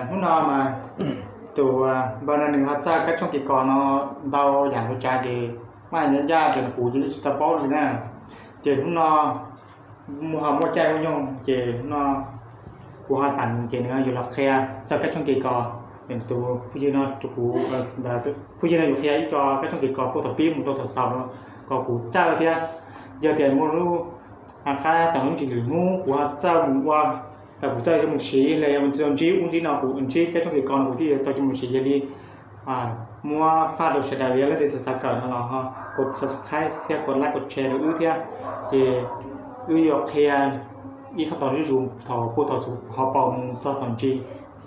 Hnub no mas tus npawg no nws ho txawj kab tshooj kis kos no ntau yam ntau tsav ces maj ncaj ncaj ces kuv cia li tsis tau paub li na. Ces hnub no ho muaj caij muaj nyoog ces hnub no kuv ho tam ces nws yuav los qhia txawj kab tshooj kis kos. Tus phooj ywg no rau kuv, phooj ywg no yuav qhia ib co kab tshooj kis kos puag thaum pib mus rau thaum xaus no kom kuv txawj thiab. Yog tias muaj lub qab tau lub ntsis lwm hnub kuv ho txawj mus ua, kuv txawj yuav mus siv los yog mus ntsib ub ntsib no, kuv ntsib kab tshooj kis kos no kuv thiaj yuav tau coj mus siv. Yog li muab faj rau sawv daws, yog leej twg xav xav kawm no los ho kos subscribe thiab kos like kos share rau wb thiab. Ces wb yuav qhia ib qho tau zuj zus thaum puag thaum xaus ho paus mus txog thaum ntsis,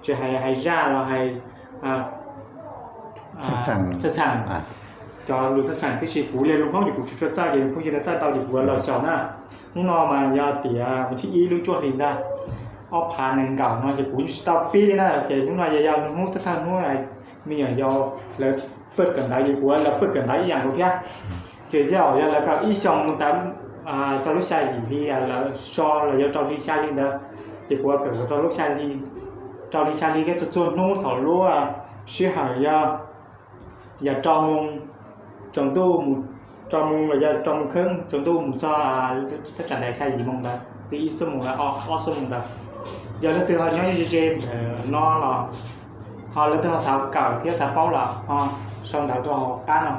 tsis hais hais zaj los hais txheej txheem cov lus txheej txheem, tiam sis kuv li lus Hmoob ces kuv tsis tshua txawj ces phooj ywg no txawj tau ces kuv los xyaum na. Hnub no mas yog tias vas thib ib lub cuaj hlis ntag, ob phav nees nkaum no ces kuv yeej tsis tau pib li na. Ces hnub no yog yog hnub thawj thawj hnub me nyuam yaus lawv pawj kawm ntawv ces kuv los pawj kawm ntawv ib yam nkaus thiab. Ces yog yog lawv kawm ib xyoos mus txog lub xya yim hli, lawv so los yog rau hli xya hli ntawd, ces kuv kawm txog lub xya hli, rau hli xya hli thiab txhua txhua hnub thaum lub sij hawm yog yog rau moo, tsaus ntuj mus, rau moo los yog rau moo kheeb tsaus ntuj mus txog thaj tsam ntawm xya yim moo ntawd, twb ib xuab moos los ob xuab moos ntawd. Yog leej twg ho nyob ze ze ntawm no los, ho leej twg ho xav kawm thiab xav paub los ho sau ntawv rau hauv qab no,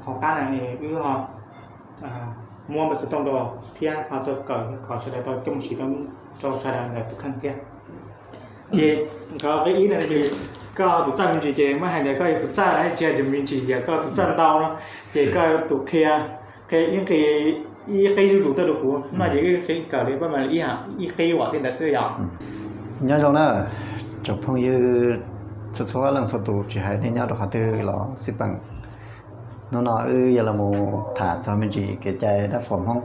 hauv qab no wb ho muab npawb xov tooj rau thiab ho tuaj kawm kom sawv daws tau coj mus siv rau sawv daws ntawm tus kheej thiab. Ces qhov qhib ib no ces koj tus txawj me ntsis ces muab hais tias koj yog tus txawj, tsis hais tias me ntsis, yog koj tus txawj ntau no ces koj tus qhia, qhia ib qhib zuj zus tuaj rau kuv no ces wb qhib kawm li pab mas ib qhib vam thiab ntawd xwb yom. Nyob zoo na tsoom phooj ywg txhua txhua leej txhua tus tsis hais nej nyob rau qhov twg los xij peem. Hnub no wb yuav los mus tham txog me ntsis kev cai dab qhuas Hmoob.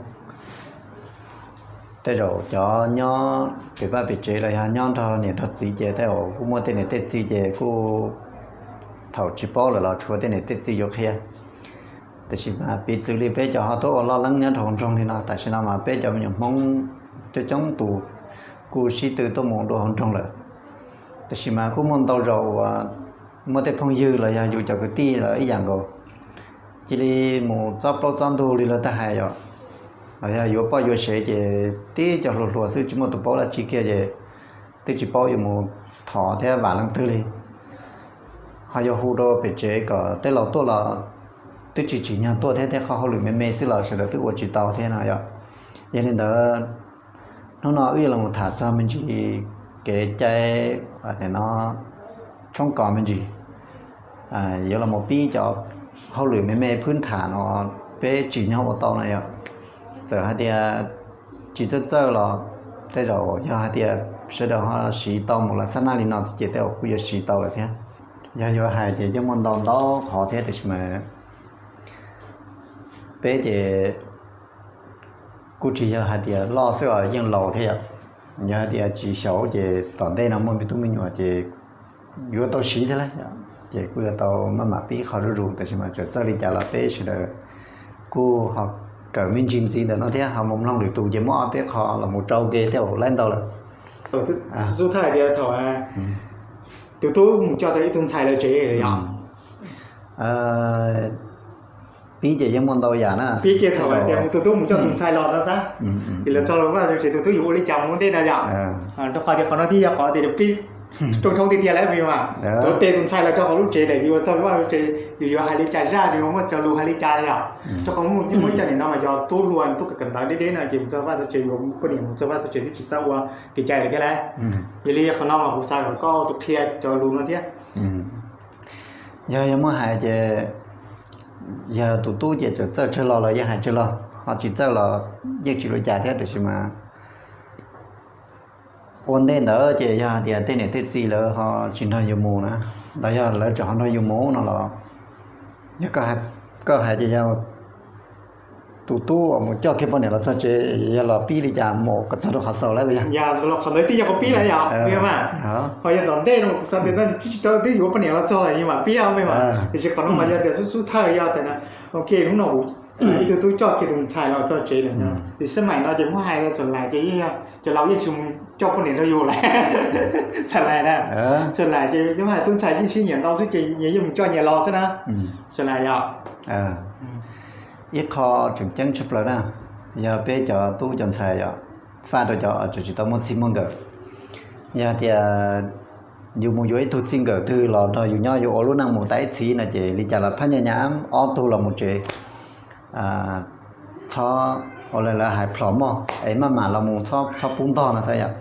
Tej zaum cov nyob pem vaj pem tsev los yog nyob nrog niam nrog txiv ces tej zaum kuj muaj tej niam tej txiv ces kuj thaum tsis paub lawm los tshuav tej niam tej txiv yuav qhia. Tiam sis mas piv txwv li peb cov ho tuaj ua loj leeb nyob rau hauv nroog li no, tam sim no mas peb cov me nyuam Hmoob coob coob tus kuj sib tw tuaj mus dua hauv nroog lawm. Tiam sis mas kuj muaj ntau zaus uas muaj tej phooj ywg los yog yus cov kwv tij los ib yam nkaus, cia li mus txob plaub txob ntug li lawv twb hais yom, los yog yuav poj yuav sev ces tib co hluas hluas xwb tsis muaj tus paub dab tsi kiag ces twb tsis paub yuav mus thov thiab vam leej twg li. Ho yuav hu rau pem tsev kom tej laus tuaj los twb tsis tsim nyog tuaj thiab, tej qhov hauj lwm me me xwb los sawv daws twb ua tsis tau thiab no yom. Yog li ntawd hnub no wb yuav los tham txog me ntsis kev cai no tshoob kos me ntsis, yuav los pib cov hauj lwm me me phwb tham no peb tsim nyog ua tau no yom. Txawm hais tias tsis txawj txawj los tej zaum yog hais tias sawv daws ho siv tau mus los xab naj li no xwb ces tej zaum kuj yuav siv tau lawm thiab. Yog yuav hais ces yeej muaj ntau ntau qhov thiab tiam sis mas peb ces kuj tsis yog hais tias loj xwb os, yeej laus thiab yom. Yog hais tias tsis xyaum ces tom ntej no muaj me tub me nyuam ces yuav tau siv thiab lauj, ces kuj yuav tau maj mam pib qhov zuj zus, tab sis mas txawm txawj li cas los peb sawv daws kuj ho kawm me ntsis ntxiv ntawm no thiab, ho mus mloog lwm tus ces muaj ob peb qho los mus rau ke thiab laib ntau lawm. Xub thawj tias thaum tus tub mus coj tau ib tug ntxhais lawv tsev yom. Pib ces yeej muaj ntau yam na. Pib ces thaum tias tus tub mus coj tus ntxhais los no xwb, ces lawv txog lawv vaj lawv tsev tus tub yuav ua li cas mus ua ntej no yom. Rau qhov tias qhov no thiaj yog qhov tias pib rooj tshoob tiag tiag lawm, vim mas tuav tes tus ntxhais los rau hauv lub tsev lawm, yuav txog lub vaj lub tsev yus yuav hais li cas zaj, yus muaj cov lus hais li cas yom. Rau qhov muaj ib co nim no mas cov tub hluas tub kawm ntawv deb deb no ces mus txog vaj txog tsev, yuav poj niam mus txog vaj txog tsev twb tsis txawj ua kev cai lawm thiab lauj. Yog li qhov no mas kuv xav kom koj tus qhia cov lus no thiab. Yog yog muab hais ces yog tus tub ces txawm txawj tsawg los los yeej hais tsawg los, ho tsis txawj los yeej tsis ua cas thiab, tiam sis mas ua ntej ntawd ces yog hais tias tej niam tej txiv lawv ho tsis nrog yus mus na, los yog lawv tseem ho nrog yus mus no los, yog koj hais ces yog tus tub uas mus coj kiag poj niam los txog tsev, yog los pib li cas mus kom txog rau qhov xaus lawm yog. Qhov ntawd twb yog qhov pib lawm yom, mas ho yog tom ntej no kuv xav tias twb tsis tau twb yuav poj niam los txog los yog mam pib me mas, tiam sis qhov no mas yog tias xub xub thawj yog tias, ok, hnub no kuv Ib tug tub coj kiag tus ntxhais los txog tsev lawm. Tab sis sab maim no ces muab hais los Xeem Laim ces yeej yog cov laus yeej tsis mus coj poj niam nrog yus lawm. Xeem Laim na, Xeem Laim ces yeej hais tub ntxhais yeej sib nyiam ntau xwb ces nyias yeej mus coj nyias los xwb na. Xeem Laim yog ib qho tseem ceeb tshaj plaws na, yog peb cov tub cov ntxhais yog faj rau cov tsis tau muaj txij muaj nkawm. Yog tias yus mus yuav ib tug txij nkawm twg los nrog yus nyob yus ua lub neej mus tas ib txhis no ces li cas los phab nyaj nyaj ob tug los mus tsev, txhob ua li lawv hais plhom moj es maj mam los mus, txhob pub ntog no xwb yom.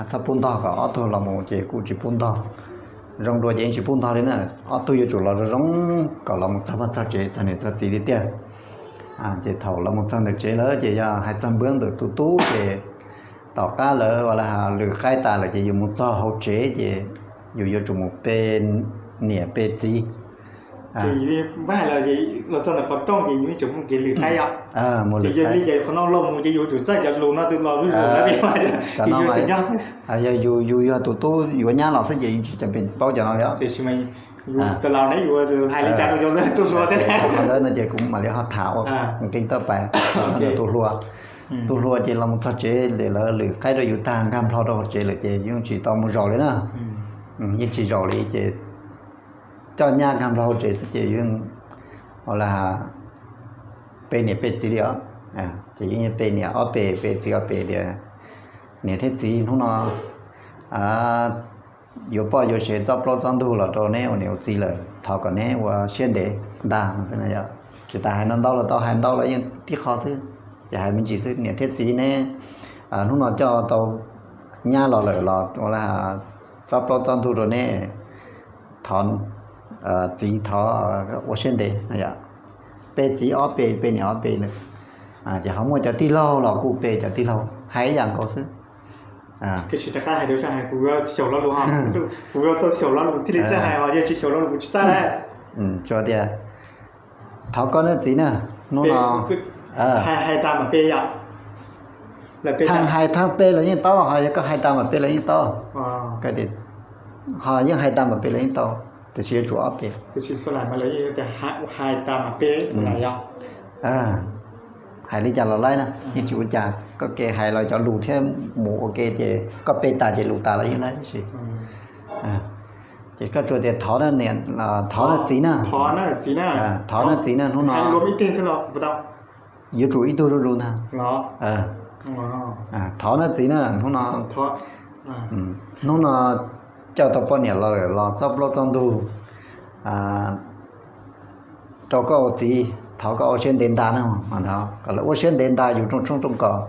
Txhob pub ntog kom ob tug los mus ces kuj tsis pub ntog. Zoo dua ces yeej tsis pub ntog li na. Ob tug yuav tsum los zoo zoo kom los mus txog pab txog tsev txog niam txog txiv tiag tiag. Ces thaum los mus txog ntawm tsev lawm ces yog hais txog npawb ntawm tus tub ces tom qab lawv ua li lwm qaib tas lawm ces yus mus txog hauv tsev ces yus yuav tsum mus pe niam pe txiv. Los txog ntawm qhov rooj ces yus tseem mus kev lwm qaib yom. Yog li ces qhov no los mus ces yus tsum txawj cov lus no tus los lub lus no. Yog yus yog tus tub yuav nyab los xwb ces yus tsis cam pes paub cov no li os. Tiam sis mas yus tus laus ne yus hais li cas rau cov tus hluas thiab. Qhov ntawd no ces kuv mam li ho tham ua nqi tawj pais txog ntawm tus hluas. Tus hluas ces los mus txog tsev lawv lwm qaib rau yus tag nkag nplho rau hauv tsev lawm ces yeej tsis tau mus zaum li na. Yeej tsis zaum li ces coj nyab nkag nplho hauv tsev xwb ces yeej ua li pe niam pe txiv li os. Ces yeej pe niam ob pe pe txiv ob pe tias niam thiab txiv hnub no yuav poj yuav sev txob plaub txob ntug los rau neb ua niam ua txiv lawm thov kom neb ua siab ntev ntag no xwb na yom. Tsis tas hais ntau ntau los tau, hais ntau los yeej tib qho xwb. Ces hais me ntsis xwb, niam thiab txiv neb hnub no coj tau nyab los lawm los ua li txob plaub txob ntug rau neb, thov txiv thov ua siab ntev no yom. Pe txiv ob pe pe niam ob pe ntawd. Ces ho muaj cov tij laug los kuj pe cov tij laug hais ib yam nkaus xwb. Tab sis rov qab hais rau sab hais kuv yuav xyaum lo lus, kuv yuav tau xyaum lo lus thiaj li txawj hais os, yog tsis xyaum lo lus kuv tsis txawj hais. Tsuas tias thov koj ne txiv na, hnub no hais tag mam pe yom. Thaj hais thaj pe los yeej tau, ho yog koj hais tag mam pe los yeej tau. Ho yeej hais tag mam pe los yeej tau, tiam sis yuav tsum ob pe. Hais li cas los laib na, yeej tsis ua cas, koj ke hais los cov lus thiab mus ua ke ces koj pe tas ces lus tas los yeej laib tib si. Ces koj tsuas tias thov na, thov na txiv na, thov na txiv na, hnub no yuav tsum ib tug zuj zus ntag. Thov na txiv na, hnub no, hnub no coj tau poj niam los lawm los txob plaub txob ntug rau koj ua txiv, thov koj ua siab ntev nta na, kom lawv ua siab ntev nta yus rooj tshoob rooj kos,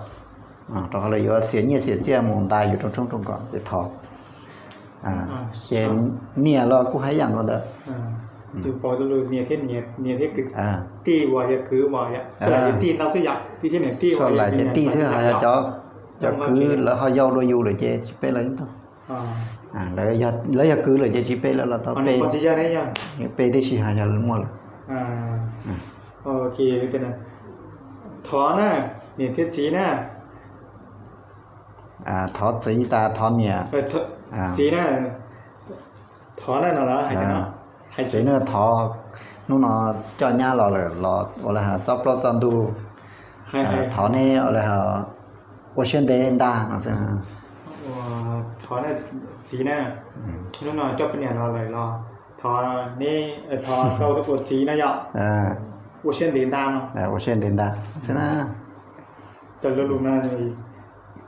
rau qhov lawv yuav xiam nyiaj xiam txiaj mus nta yus rooj tshoob rooj kos ces thov. Ces niam los kuj hais ib yam nkaus ntawd. Tij uas yog kwv, tij thiab niam tij ntau xwb yom, tij thiab niam tij uas yog lawm ces tij xwb, ho yog cov, cov kwv lawv ho yau dua yus lawm ces tsis pe lawv yeej tau. Lawv yog kwv lawm ces tsis pe lawv los tau, pe tib si ho yog muaj lawm. Thov na, niam thiab txiv na. Thov txiv tas thov niam. Txiv na, thov na no los hais txiv na, thov hnub no coj nyab los lawm los ua li txob plaub txob ntug, thov neb ua li ua siab ntev ntag no xwb. Thov na, txiv na, hnub no coj poj niam los lawm los thov neb, thov koj ua txiv no yom, ua siab ntev ntag no. Ua siab ntev ntag xwb na. Cov lo lus no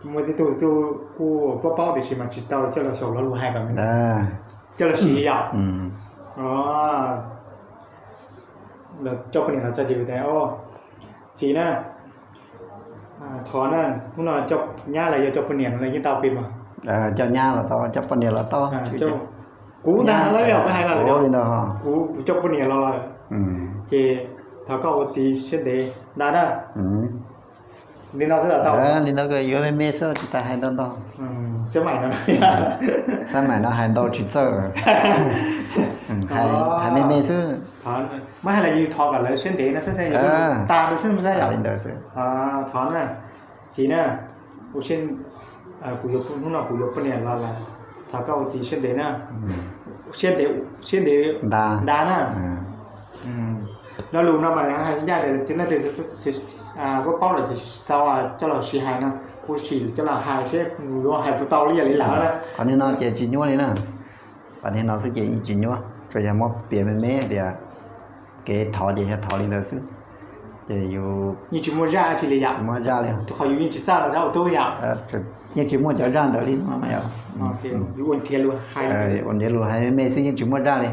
muaj tej tug kuj paub paub tiam sis mas tsis tau coj los xyaum lo lus hais kom coj los siv yom. Coj poj niam los txog ces tias, txiv na, thov na, hnub no coj nyab los yog coj poj niam los yeej tau pem mas. Coj nyab los tau, coj poj niam los tau. Kuv ntag, lawv yog hais li ntawd, kuv coj poj niam los lawm ces thov koj ua txiv siab ntev ntag na. Li no xwb los tau. Li no yuav me me xwb tsis tas hais ntau ntau. Xab maim no hais ntau tsis txawj. Hais me me xwb. Muab hais los yus thov kom lawv siab ntev no xwb, tas li ntawd xwb. Thov na, txiv na, kuv yuav, hnub no kuv yuav poj niam los lawm, thov koj ua txiv siab ntev na. Siab ntev, siab ntev ntag na. Lo lus no mas hais ncaj tias nej tes kuj paub lawm ces tsis tau coj los sim hais no, kuv sim coj los hais seb yuav hais puas tau li yam li lawm na. Qhov niag no ces tsis nyuaj li na. Qhov niag no xwb ces yeej tsis nyuaj, tsuas yog muab piav me me tias kev thov ces yog thov li ntawd xwb. Ces yus yeej tsis muaj zaj tsis li yam, muaj zaj li, qhov yus yeej tsis txawj los xav ua tub yam. Yeej tsis muaj cov zaj ntawd li no. Ua nrhiav lus hais me me xwb yeej tsis muaj zaj li.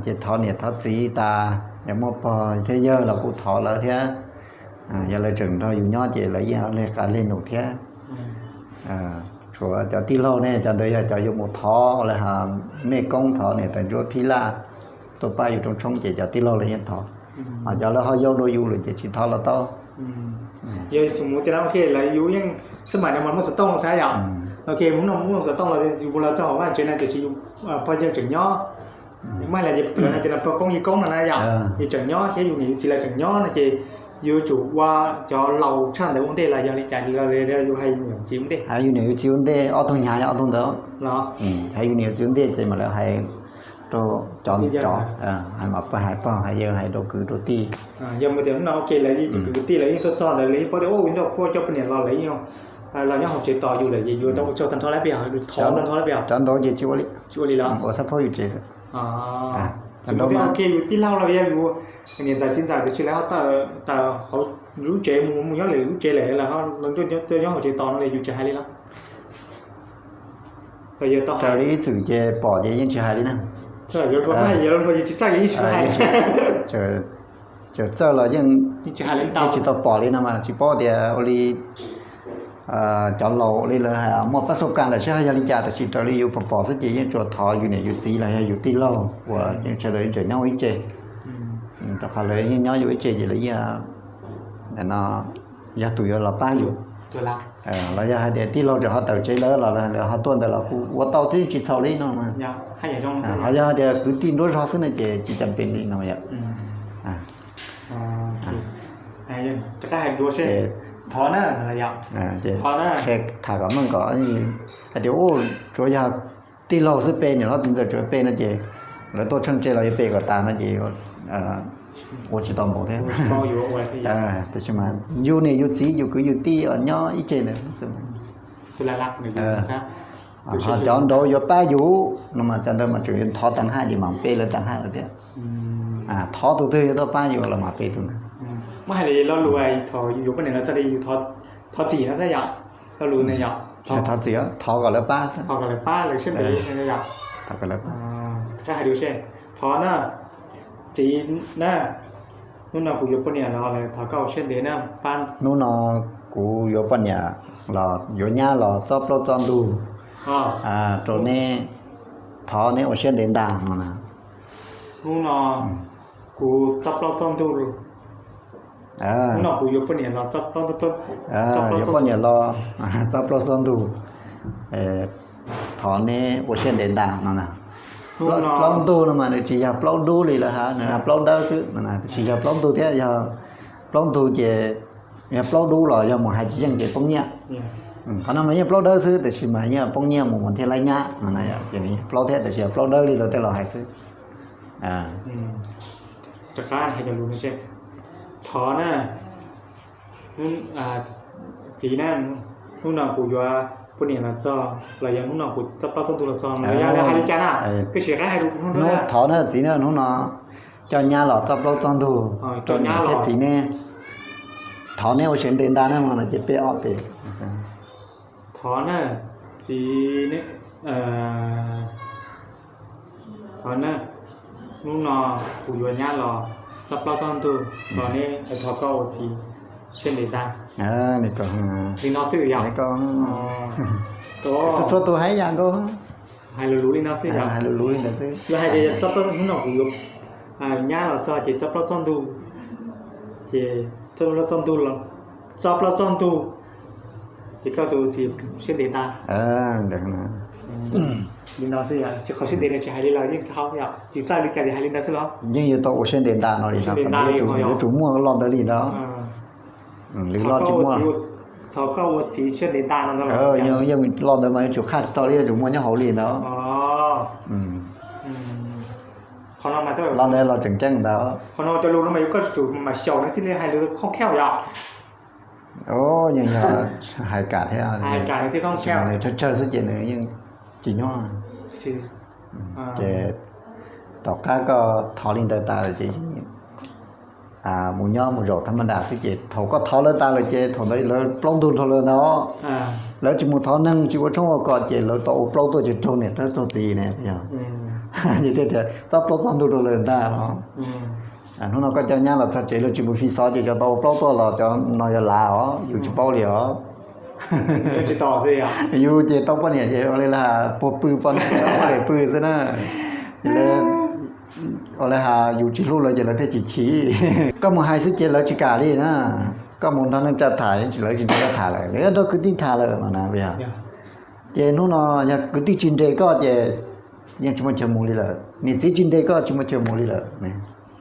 Ces thov niam thov txiv tas, yog muaj pog thiab yawg los kuj thov lawv thiab. Yog lawv tseem nrog yus nyob ces lawv yeej leg qab leg num thiab. Tshuav cov tij laug ne, cov ntawd yog cov yuav mus thov lawv hais mej koob thov niam tais ntsuab phij laj tuaj pab yus rooj tshoob ces cov tij laug lawv yeej thov. Ho cov lawv ho yau dua yus lawm ces tsis thov los tau. Yog xum mus tias no ok lawv yus yeej xab maim no mas muaj xov tooj xav yom. Ok, hnub no muaj xov tooj los yus mus los txog hauv vaj tsev no tiam sis yus pog yawg tseem nyob, mas los yus pog koob yawg koob no na yom, yus tseem nyob thiab yus niam yus txiv lawv tseem nyob no ces yus yuav tsum ua cov laus tshaj ntawd ua ntej los yog li cas, yus hais yus niam yus txiv ua ntej? Hais yus niam yus txiv ua ntej, ob tug nyuam yaus ob tug ntawd. Hais yus niam yus txiv ua ntej ces mam lawv hais rau cov, hais mas pog hais pog hais yawg hais rau kwv rau tij. Yog mus tias hnub no ok lawv kwv tij lawv yeej txog txog ntawd lawv yeej paub tias ua nrog puab cov poj niam los lawv yeej los nyob hauv tsev tos yus lawm ces yuav tau ua tsaug tag nrho lawm peb, thov tag nrho lawm peb. Cov nraud ces tsis ua li, tsis ua li lawm, ua xab phob yus tsev xwb. Mus tias ok yus tij laug los yog yus niam ntxawm txiv ntxawm tiam sis lawv ho tawm hauv lub tsev mus mus nyob lwm lub tsev lawm los nyob hauv tsev tos no li yus tsis hais li los? Raws li ib txwm ces pom ces yeej tsis hais li na. Tsis txawj los yeej, yeej tsis tau pom li no mas tsis paub tias ua li cov laus li lawv hais muaj pab xauj kas lawm seb ho yog li cas, tab sis raws li yus pom pom xwb ces yeej tsuas thov yus niam yus txiv los yog yus tij laug uas yeej sawv daws tseem nyob ua ib tse. Rau qhov lawv yeej nyob yus ib tse ces lawv yeej, no, yog tus yuav los pab yus. Los yog hais tias tij laug tseem ho tawm tsev lawm los lawv ho tuaj ntawd los kuj ua tau twb tsis txhaum li no. Ho yog hais tias kwv tij nruab zog xwb no ces tsis cam pes li no yom. Tham kom meej kom hais tias tsuav yog tij laug xwb pe niam hlob txiv ntxawm tsuav pe no ces lawv tuaj tsheej tse los yuav pe kom tas no ces ua tsis tau npaum thiab. Tab sis mas yus niam yus txiv yus kwv yus tij nyob ib tse ntawd, ho cov nraud yuav pab yus no mas cov ntawd mas tseem yuav thov tas haj ces mam pe lawv tas haj lawm thiab. Thov tus twg yuav tuaj pab yus los mam pe tus ntawd. Muab hais li lo lus thaum yus yuav poj niam los txog li yus thov txim no xwb yom, lo lus ne yom. Thov txim, thov kom lawv pab, thov kom lawv pab lawv siab ntev yom. Thov kom lawv pab. Thov na, txiv na, hnub no kuv yuav poj niam los thov koj ua siab ntev na pab. Hnub no kuv yuav poj niam los yuav nyab los txob plaub txob ntug rau neb, thov neb ua siab ntev ntag no na. Hnub no kuv txob plaub txob ntug, hnub no kuv yuav poj niam los txob plaub, yuav poj niam los txob plaub txob ntug, thov neb ua siab ntev ntag no na. Plaub ntug no mas nws tsis yog plaub dub li lawm hab, nws plaub dawb xwb no na, tsis yog plaub ntug thiab, yog plaub ntug ces yog plaub dub los yog mus hais tsis yeej ces poob nyiaj. Qhov no mas yeej plaub dawb xwb tab sis mas yeej poob nyiaj mus mas thiaj laib nyab no na, ces nws yog plaub thiab tab sis yog plaub dawb li lawv tej laus hais xwb. Rov qab hais cov lus no seb. Thov na, txiv na, hnub no kuv yuav poj niam los txog los yog hnub no kuv txob plaub txob ntug los txog los yog hais li cas na, koj sim qab hais lus. Thov na txiv na, hnub no coj nyab los txob plaub txob ntug rau niam thiab txiv ne, thov neb ua siab ntev ntag na no ces peb ob peb. Thov na, txiv, thov na, hnub no kuv yuav nyab los txob plaub txob ntug los neb thov koj ua txiv siab ntev ntag. Li no xwb yom. Txhua txhua tus hais yam nkaus, hais lus luv li no xwb yom. Hais lus luv li ntawd xwb. Yog hais tias txob plaub, hnub no kuv yuav nyab los txog ces txob plaub txob ntug, ces txob plaub txob ntug los, txob plaub txob ntug ces koj tus txiv siab ntev ntag. Li no xwb yom, tsis qhov siab ntev no tsis hais li los yeej tau yom, tsis txawj li cas li hais li ntawd xwb los yeej yuav tau ua siab ntev ntag no li no, yuav tsum muaj loj ntawd li ntawd. Lwm loj tsis muaj. Thov koj ua txiv siab ntev ntag no ntag. Yeej loj ntawd mas yuav tsum qhaj tsis tau li, yuav tsum muaj nyob hauv li ntawd. Los ntawd los tseem ceeb ntawd. Yog yog hais kam thiab, tsawg tsawg xwb ces nws yeej tsis nyuaj. Ces tom qab koj thov li ntawd tas lawm ces mus nyob mus zaum thaj ma das xwb ces thaum koj thov lawv tas lawm ces thaum ntawd lawv plaub ntug rau lawv ntag. Lawv tsis mus thov neeg tsis ua tshoob ua kos ces lawv tau ua plaub tuaj ces raug niam raug txiv ne. Yog tias txoj plaub txog ntug rau lawv ntag os. Hnub no koj coj nyab los txog tsev lawv tsis mus fi xov ces cov tau ua plaub tuaj los cov no yog lav os, yus tsis paub li os. Yus ces tau poj niam ces ua li lawv has puag pw poj niam pw xwb na. Ua li has yus tsis hlub lawv ces lawv thiaj chim chim. Koj mus hais xwb ces lawv tsis kam li na. Koj mus nrog neej tsa tham lawv tsis nrog koj tham lawm, lawv nrog kwv tij tham lawm no na. Ces hnub no yog kwv tij tsis nres koj ces yeej tsis muaj chaw mus li lawm, niam txiv tsis nres koj tsis muaj chaw mus li lawm.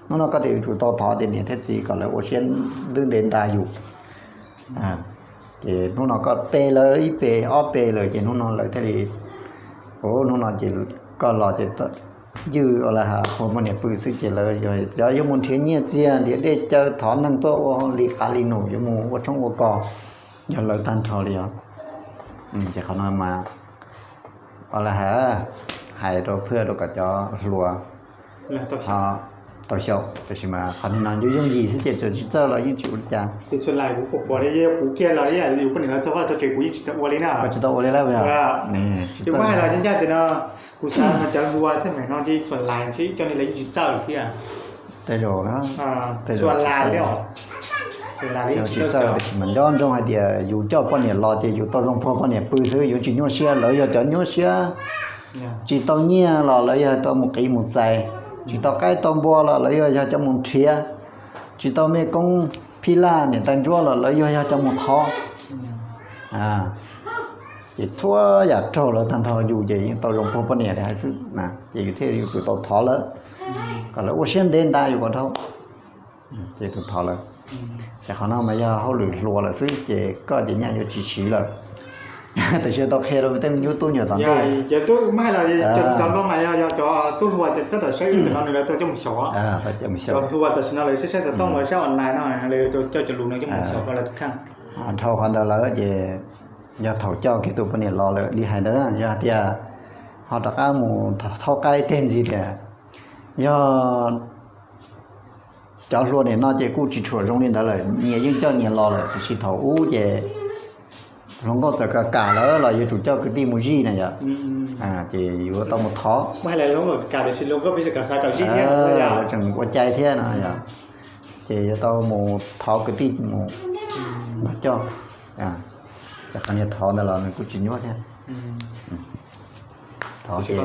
Hnub no koj thiaj yuav tsum tau thov tias niam thiab txiv kom lawv ua siab ntev nta yus. Ces hnub no koj pe lawv ib pe ob pe lawm ces hnub no lawv thiaj li, hnub no ces koj los ces ywj ua li has puag poj niam pw xwb ces lawv yuav mus nrhiav nyiaj txiag nrhiav dej cawv thov neeg tuaj ua li qav li num yuav mus ua tshoob ua kos, yog lawv tag nrho li os. Ces qhov no mas ua li has hais rau phwj rau kom cov hluas tau xyaum, tiam sis mas qhov no yooj yim xwb ces txawm tsis txawj los yeej tsis ua li cas. Koj tsis tau ua li lawm. Tej zaum na, tsis txawj tiam sis mas nco ntsoov hais tias yus coj poj niam los ces yus tau zoo puag poj niam pw xwb, yus tsis nyuaj siab, lawv yog cov nyuaj siab. Tsis tau nyiaj los lawv yog tau mus qiv mus txais, tsis tau qaib tau npua los lawv yog yog cov mus nrhiav, tsis tau mej koob phij laj niam tais ntsuab los lawv yog yog cov mus thov. Ces txhua yam raug lawv tag nrho yus ces yeej tau zoo puag poj niam li hais xwb na, ces yus thiaj yuav tsum tau thov lawv kom lawv ua siab ntev nta yus kom dhau. Ces tus thov lawv, ces qhov no mas yog hauj lwm hluas lawm xwb ces koj ces nyaj yuav tsis siv lawm. Tam sis tau qhia rau tej me nyuam tub nyuam tom ntej. Dhau qhov ntawd lawm ces yog thaum coj kiag tus poj niam los lawm li hais ntawd na, yog tias ho rov qab mus thaub qaib teg ntxiv tias yog cov hluas nim no ces kuj tsis tshua zoo li ntawd lawm, nyias yeej coj nyias los lawm, tiam sis thaum ub ces hluas nkauj txawm kam kam lawm los yuav tsum coj kwv tij mus zij na yom. Ces yuav tau mus thov, lawv tseem ua cai thiab no yom, ces yuav tau mus thov kwv tij mus nrog coj. Ces qhov niag thov ntawd los nws kuj tsis nyuaj thiab. Thov ces,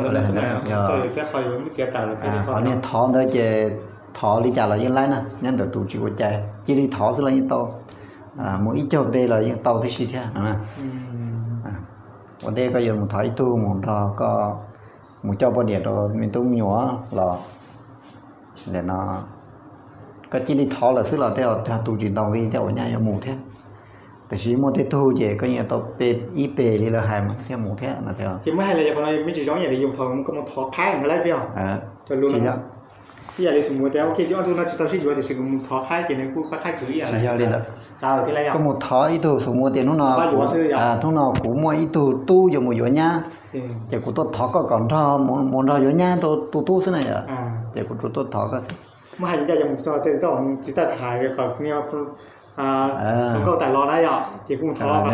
qhov niag thov ntawd ces thov li cas los yeej laib na, nyob ntawm tus tsis ua cai, cia li thov xwb los yeej tau, mus ib caug npe los yeej tau tib si thiab no. Ua ntej koj yuav mus thov ib tug mus nrog koj mus coj poj niam rau me tub me nyuam los ntawm no, koj cia li thov lawm xwb los tej zaum tus tsis ntau li tej zaum nyaj yuav mus thiab. Tiam sis muaj tej tug ces koj yeej tau pe ib pe li lawv hais mas thiaj mus thiab no thiab. Tsis yog, tsis yog li ntawd. Koj mus thov ib tug xus mus tias hnub no, hnub no kuv muaj ib tug tub yuav mus yuav nyab, ces kuv tuaj thov koj kom nrog mus nrog yuav nyab rau tus tub xwb na yom. Ces kuv tsuas tuaj thov koj xwb. Nws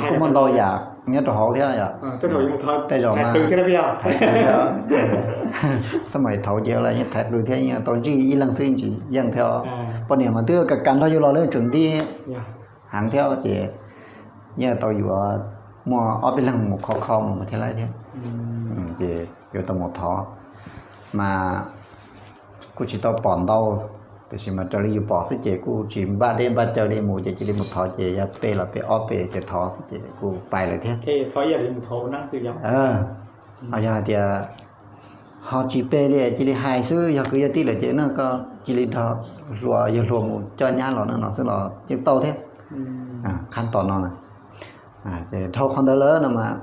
kuj muaj ntau yam nyob rau hauv thiab yom. Tej zaum mas thaiv qw thiab, txoj mam thauv ces yeej thaiv qw thiab, yeej tau zij ib leeg xwb tsis yeej thiab. Poj niam mas twb kam kam nrog yus los lawv tseem nti heev thiab ces yeej tau yuav muaj ob peb leeg mus khov kho mus mas thiaj laib thiab. Ces yuav tau mus thov mas kuj tsis tau pom ntau, tiam sis mas raws li yus pom xwb ces kuj tsis npaj deb npaj cawv li mus ces cia li mus thov ces yog pe los pe ob pe ces thov xwb ces kuj pais lawm thiab. Ho yog hais tias ho tsis pe li cia li hais xwb yog kwv yog tij lawm ces no koj cia li nrog hluas yawg hluas mus coj nyab los no xwb los yeej tau thiab. Qhab tos no ces dhau qhov ntawd lawm no mas,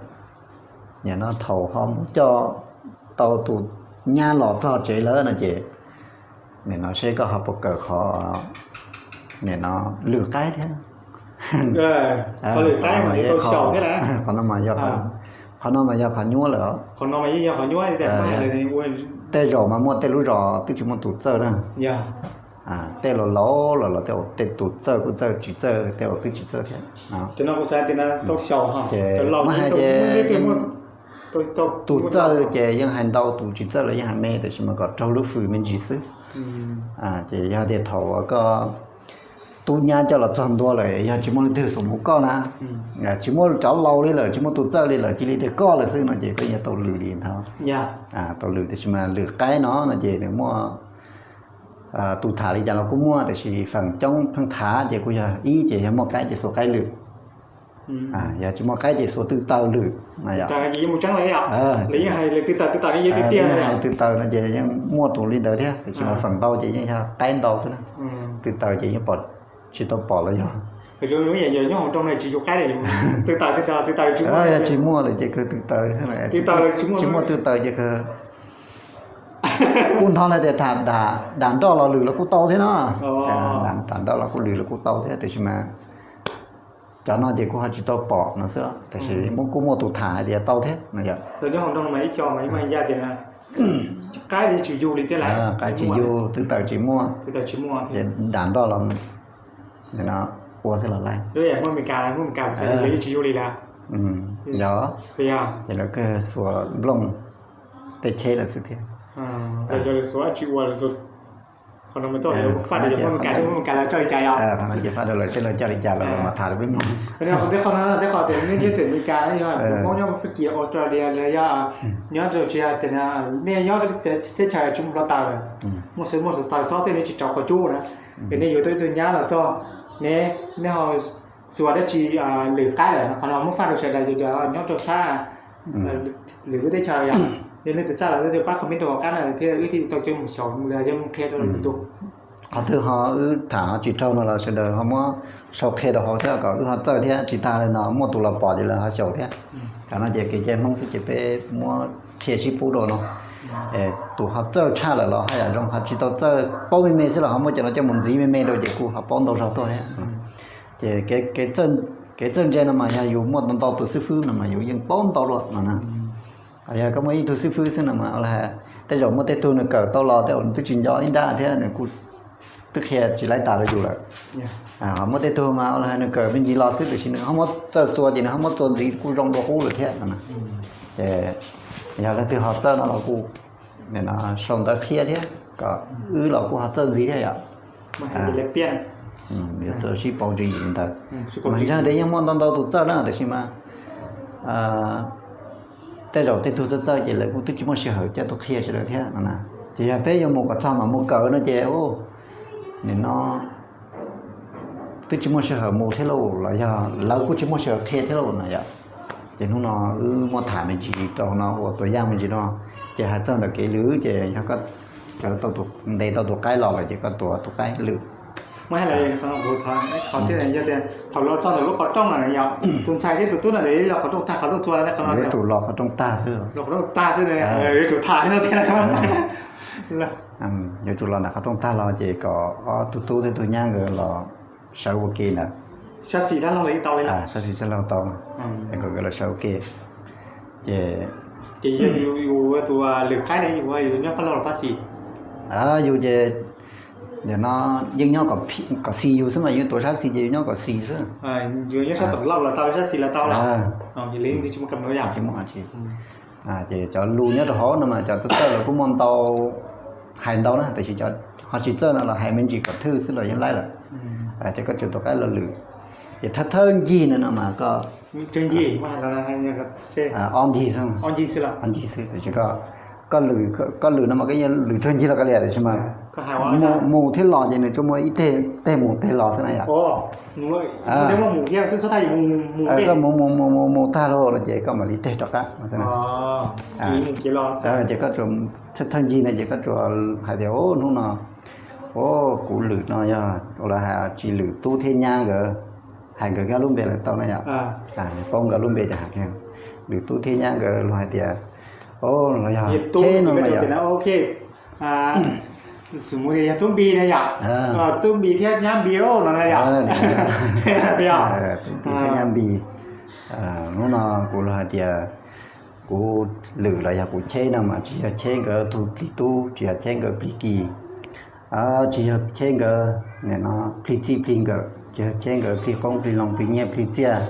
nim no thaum ho mus coj tau tus nyab los txog tsev lawm no ces Nim no seb koj ho puas kawm qhov, nim no, lwm qaib thiab. Qhov lwm qaib mas yog tau xyaum thiab na. Qhov no mas yog, qhov no mas yog qhov nyuaj lawm. Qhov no mas yeej yog qhov nyuaj. Tej zaum mas muaj tej lub zos twb tsis muaj tus txawj na. Tej laus laus los los tej tus txawj kuj txawj, tsis txawj tej uas twb tsis txawj thiab. Ces muab hais ces tus txawj ces yeej hais ntau, tus tsis txawj los yeej hais me, tab sis mas kom raug lub fwm me ntsis xwb. Ces yog tias thaum uas koj tub nyab coj los txog ntua lawm, yog tsis muaj leej twg xub mus koj na, tsis muaj cov laus li lawm, tsis muaj tus txawj li lawm, cia li tias koj lawm xwb no ces koj yuav tau lwm li ntag. Tau lwm, tab sis mas lwm qaib no no ces nws muaj tus tham li cas los kuj muaj, tab sis feem coob pheej tham ces kuj yog ib ces yog muaj qaib ces xuas qaib lwm, yog tsis muaj qaib ces xuas tw taws lwm. Yeej hais tw taws no ces yeej muaj tus li ntawd thiab, tab sis mas feem ntau ces yeej yog qaib ntau xwb na. Tw taws ces yeej pom, tsis tau pom los yog. Yog tsis muaj lawm ces kawg tw taws, tsis muaj tw taws ces kawg. Kuj hnov lawv tias tham dam nroj los lwm los kuj tau thiab no. Tham nroj los kuj lwm los kuj tau thiab, tab sis mas cov no ces kuj ho tsis tau pom no xwb, tab sis kuj muaj tus tham hais tias tau thiab no yom. Qaib tsis yug, tw taws tsis muaj, ces dam nroj los ua xwb los laij. Yog, ces lawv kawg xuas nplooj tej cheb lawm xwb thiab. Qhov no ces faj rau lawv seb lawv coj li cas los lawv mam tham rau peb mloog. Tej qhov no tej qhov tias nej nyob teb Amelikas, yog Hmoob nyob Fab Kis, Australia los yog nyob rau tsis hais tias nej nyob teb chaws tsis muaj hluav taws, muaj xwb muaj hluav taws xob tej nej tsis rau qhov cub na, es nej yuav tau ib tug nyab los txog, nej, nej ho xuas dab tsi lwm qaib lawm, qhov no muab faj rau sawv daws cov nyob rau sab lwm lub teb chaws yom. Yog leej twg txawj los nej pab comment rau hauv qab no thiab wb thiaj tau coj mus xyaum los yog mus qhia rau lwm tus. Qhov twg ho wb tham ho tsis raug no los sawv daws ho muab sau qhia rau hauv thiab kom wb ho txawj thiab, tsis tas li no muaj tus los pom ces lawv ho xyaum thiab. Cov no ces kev cai Hmoob xwb ces peb muab qhia sib pub rau no. Tus ho txawj tshaj lawm los haj yam zoo, ho tsis tau txawj, paub me me xwb los ho muab cov no coj mus ntxiv me me rau ces kuj ho paub ntau zog tuaj thiab. Ces kev txawj ntse no mas yog yus muaj ntau ntau tus xib fwb no mas yus yeej paub ntau dua no na. Yog koj muaj ib tug xib fwb xwb no mas ua li hais, tej zaum muaj tej tug nws kawm tau los tej zaum nws twb tsis nco ib nrab thiab nws kuj twb qhia tsis laib tas rau yus lawm. Ho muaj tej tug mas ua li hais nws kawm me ntsis los xwb tiam sis nws ho muab txawj txua ces nws ho muab txua ntxiv kuj zoo dua qub lawm thiab no na. Ces yog leej twg ho txawj no los kuj sau ntawv qhia thiab kom wb los kuj ho txawj ntxiv thiab yom. Yuav txawj sib pauv tswv yim li ntawd. Mas ntseeg tias yeej muaj ntau ntau tus txawj na, tiam sis mas tej zaum tej tug txawj txawj ces lawv kuj twb tsis muaj sij hawm coj tuaj qhia sawv daws thiab no na. Ces yog peb yuav mus kom txog mam mus kawm no ces, nim no twb tsis muaj sij hawm mus thiab lauj, los yog lawv kuj tsis muaj sij hawm qhia thiab lauj no yom. Ces hnub no wb muab tham me ntsis rau no ua tuam yaj me ntsis no, ces hais txog ntawm kev lwm ces yog koj cawv tau tus, ntes tau tus qaib los lawm ces koj tuav tus qaib lwm. Muab hais los, qhov thiab yog tias thaum los txog ntawm lub qhov rooj no yog tus ntxhais thiab tus tub no lawv los qhov rooj tag qhov rooj txua, yuav tsum los qhov rooj tag xwb. Los qhov rooj tag xwb, yuav tsum tham no tiag. Yuav tsum los ntawm qhov rooj tag los ces kom ob tug tub thiab tus nyab nkawd los sawv ua ke ntawd. Sab xis sab laug tau, es kom nkawd los sawv ua ke. Ces ces yog yus tus lwm qaib ne, yus nyob qab laug los pab xis? Yus ces nim no yeej nyob kom xis yus xwb mas, yus tuav sab xis ces yus nyob kom xis xwb. Yus nyob sab tom laug los tau, sab xis los tau los? Tsis muaj, tsis muaj. Ces cov lus nyob rau hauv no mas cov txawj txawj los kuj muaj ntau, hais ntau na, tiam sis cov ho tsis txawj no los hais me ntsis kom thwj xwb los yeej laib lawm. Ces koj tsuas tuav qaib los lwm, ces thawj thawj ncig no no mas koj ob ncig xwb, ob ncig xwb, tiam sis koj lwm, koj lwm no mas koj yeej lwm tsawg ncig los koj li, tiam sis mas mus thiab los ces nws tsuas muaj ib teg, teg mus teg los xwb na yom. Koj mus mus mus mus mus tag lawm no ces koj mam li teg rov qab xwb na. Ces koj tsuas thawj ncig no ces koj tsuas hais tias, hnub no, kuv lwm no yog ua li hais tsis lwm tub thiab nyab nkawd, hais nkawd kiag lub npe lawm tau na yom. Paub nkawd lub npe ces hais kiag lwm tub thiab nyab nkawd los hais tias, los yog cheb no mas yog Txus mus tias yog tub Npis na yom? Tub Npis thiab nyab Npis no na yom? Tub Npis thiab nyab Npis. Hnub no kuv los hais tias kuv lwm los yog kuv cheb no mas tsis yog cheb nkawd tug plig tub, tsis yog cheb nkawd plig kis, tsis yog cheb nkawd nim no plig txij plig nkawm, tsis yog cheb nkawd plig qoob plig loo plig nyiaj plig txiaj.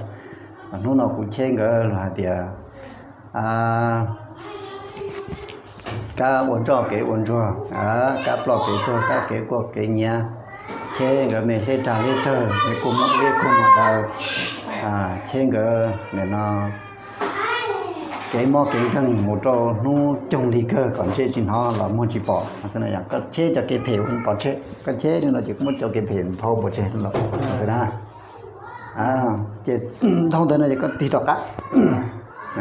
Hnub no kuv cheb nkawd los hais tias kab ua ntsoj kev ua ntsuag, kab ploj kev tuag, kab kev kuaj kev nyiav, cheb nkawd me hleb rag hleb rawg, me kua muag ib kua muag daw, cheb nkawd nim no kev mob kev nkeeg mus rau hnub coog li kawg kom ntsej tsis hnov los muag tsis pom. Koj cheb cov kev phem pov tseg, koj cheb li no ces muab cov kev phem nphau pov tseg los na. Ces dhau ntawd no ces koj tig rov qab.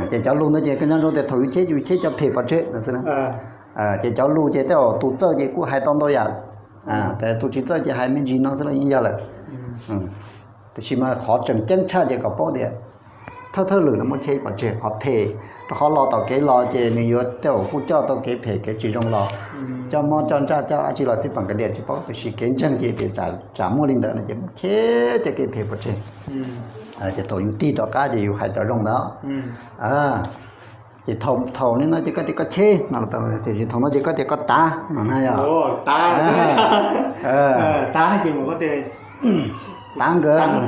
Ces cov lus ntawd ces koj nco ntsoov tias thaum yus cheb yus cheb cov phem pov tseg no xwb na. Ces cov lus ces tej zaum tus txawj ces kuj hais tau ntau yam, tus tsis txawj ces hais me ntsis no xwb los yeej yog lawm. Tiam sis mas qhov tseem ceeb tshaj ces kom paub tias thawj thawj lwm no muab cheb pov tseg qhov phem, rau qhov los tom kev los ces nws yuav tej zaum kuj coj tau kev phem kev tsis zoo los, coj mob coj ntsaj coj dab tsi los xij peem kiag li tsis paub, tiam sis kev ntseeg ces tias tsam muaj li ntawd no ces muab cheb cov kev phem pov tseg. Ces thaum yus tig rov qab ces yus hais cov zoo ntawd. Ces thaum li no ces koj tias koj cheb no, tiam sis thaum no ces koj tias koj tav no na yog. Tav nkawd,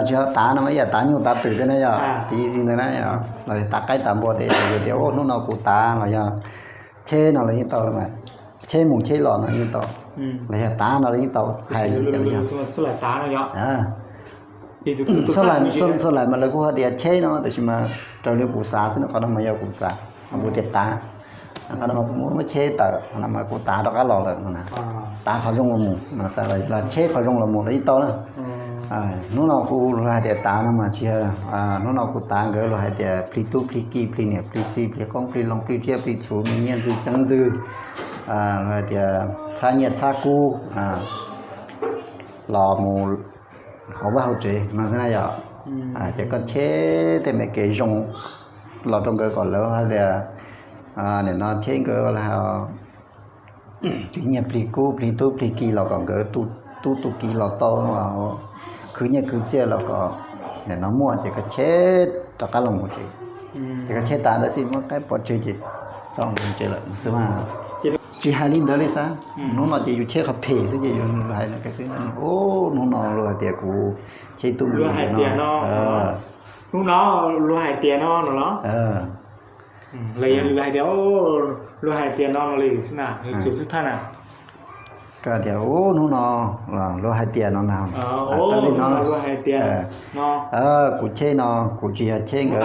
tsis yog tav no ib yam tav nyuj tav twm tej na yog, piv li ntawd na yog, los tav qaib tav npua tej yus tias hnub no kuv tav los yog cheb no los yeej tau, cheb mus cheb los no yeej tau, los yog tav no los yeej tau hais li. Txhua lais mas lawv kuj hais tias cheb no tiam sis mas raws li kuv xav xwb no, qhov no mas yog kuv xav, kuv tias tav, qhov no mas kuv muab cheb tawm, qhov no mas kuv tav rov qab los lawm no na. Tav qhov zoo los mus no, xav los cheb qhov zoo los mus los yeej tau na. Hnub no kuv luag hais tias tav no mas tsis yog, hnub no kuv tav nkawd luag hais tias plig tub plig ki plig niam plig txiv plig qoob plig loo plig tsiaj plig txhu me nyiaj ntxwg ceeb ntxwg, luag hais tias txhab nyiaj txhab kub los mus hauv vaj hauv tsev no xwb na yom. Ces koj cheb tej me kev zoo los rau nkawd kom lawv hais tias nim no cheb nkawd plig nyiaj plig kub plig tub plig ki los kom nkawd tu tub tu ki los tau, khwv nyiaj khwv txiaj los kom nim no muaj, ces koj cheb rov qab los mus tsev. Ces koj cheb tas ntawd xwb muab qaib pov tseg ces tso mus tsev lawm xwb mas. Tsis hais li ntawd li xav, hnub no ces yus cheb qhov phem xwb ces yus hais xwb. Hnub no luag hais tias kuv cheb tub, luag hais tias no, hnub no luag hais tias no no los, los yog luag hais tias, luag hais tias no no li xwb na, xwb thaj na. Koj tias hnub no luag hais tias no na, tau li no, luag hais tias no, kuv cheb no kuv tsis yog cheb nkawd,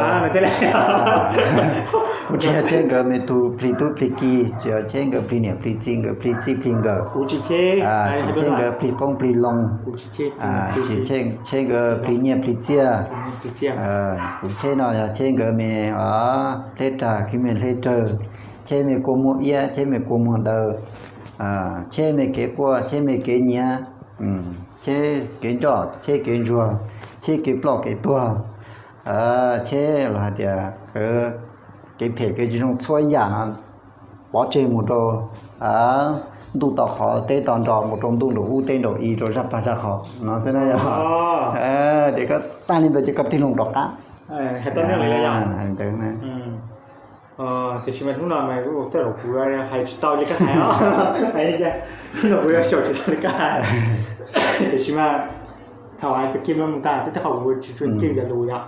kuv tsis yog cheb nkawd me tug plig tub plig ki, tsis yog cheb nkawd plig niam plig txiv nkawd plig txij plig nkawm, tsis cheb nkawd plig qoob plig loo, tsis cheb nkawd plig nyiaj plig txiaj. Kuv cheb no yog cheb nkawd me hleb rag khib me hleb rawg, cheb me kua muag iab, cheb me kua muag daw, cheb me kev quaj, cheb me kev nyiav, cheb kev ntsoj, cheb kev ntsuag, cheb kev ploj kev tuag, cheb los hais tias kev phem kev tsis zoo txhua yam no pov tseg mus rau ntuj to qhov teb to nro, mus rau ntuj nraum ub teb nraum i, rau zaj pag zaj qhov no xwb na yog. Ces koj tag li ntawd ces koj tig loo rov qab. Tiam sis mas hnub no mas tej zaum kuv hais tsis tau li koj hais os. Hnub no kuv yuav xyaum tsis tau li koj hais. Tiam sis mas thaum hais txog kiag no mus tag tej qhov kuv tsis tshua cwj cov lus yom.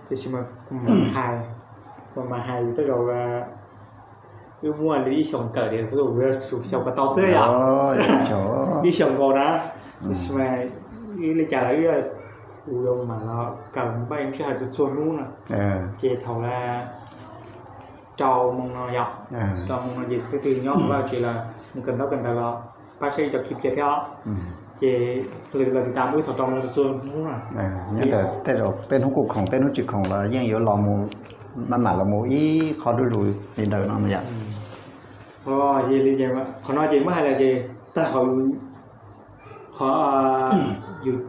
Tiam sis mas kuv mam hais, kuv mam hais tej zaum wb muaj li ib xyoos kawm tias kuv yuav tsum xyaum kom tau xwb yom. Ib xyoos nkaus na. Tiam sis mas wb li cas los wb, kuv yuav mam los kawm npaj ib sij hawm txhua txhua hnub no. Ces thaum rau moo no yom, rau moo no ces leej twg nyob hauv vaj tsev los mus kawm ntaub kawm ntawv los pab saib ib co khib pliag thiab os. Ces lawv tias tas wb thaum rau moo txhua txhua hnub na. Nyob ntawm tej zaum tej hnub kuj khoom tej hnub tsis khoom los yeej yuav los mus, maj mam los mus ib qho zuj zus li ntawm no yom. Qhov no ces muab hais los ces tag qhov, qhov yus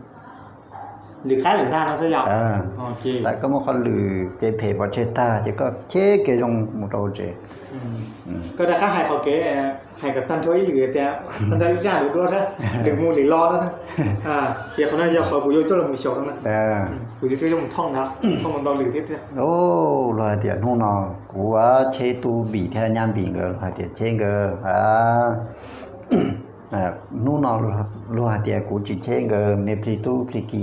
Lwm qab lwm ntag no xwb yom. Thaum koj muab qhov lwm kev phem pov tseg tag ces koj cheb kev zoo mus rau hauv tsev. Koj rov qab hais qhov kev, hais kom tag nrho ib lwm tias, tag nrho ib zaj lwm duab, lwm mus lwm los no. Ces qhov no yog qhov kuv yuav coj los mus xyaum no na. Kuv yuav coj mus thooj ntag, thooj ntau lwm thiab tiag. Luag hais tias hnub no kuv cheb tub Npis thiab nyab Npis nkawd, luag hais tias cheb nkawd. Hnub no luag hais tias kuv tsis cheb nkawd me plig tub plig ki,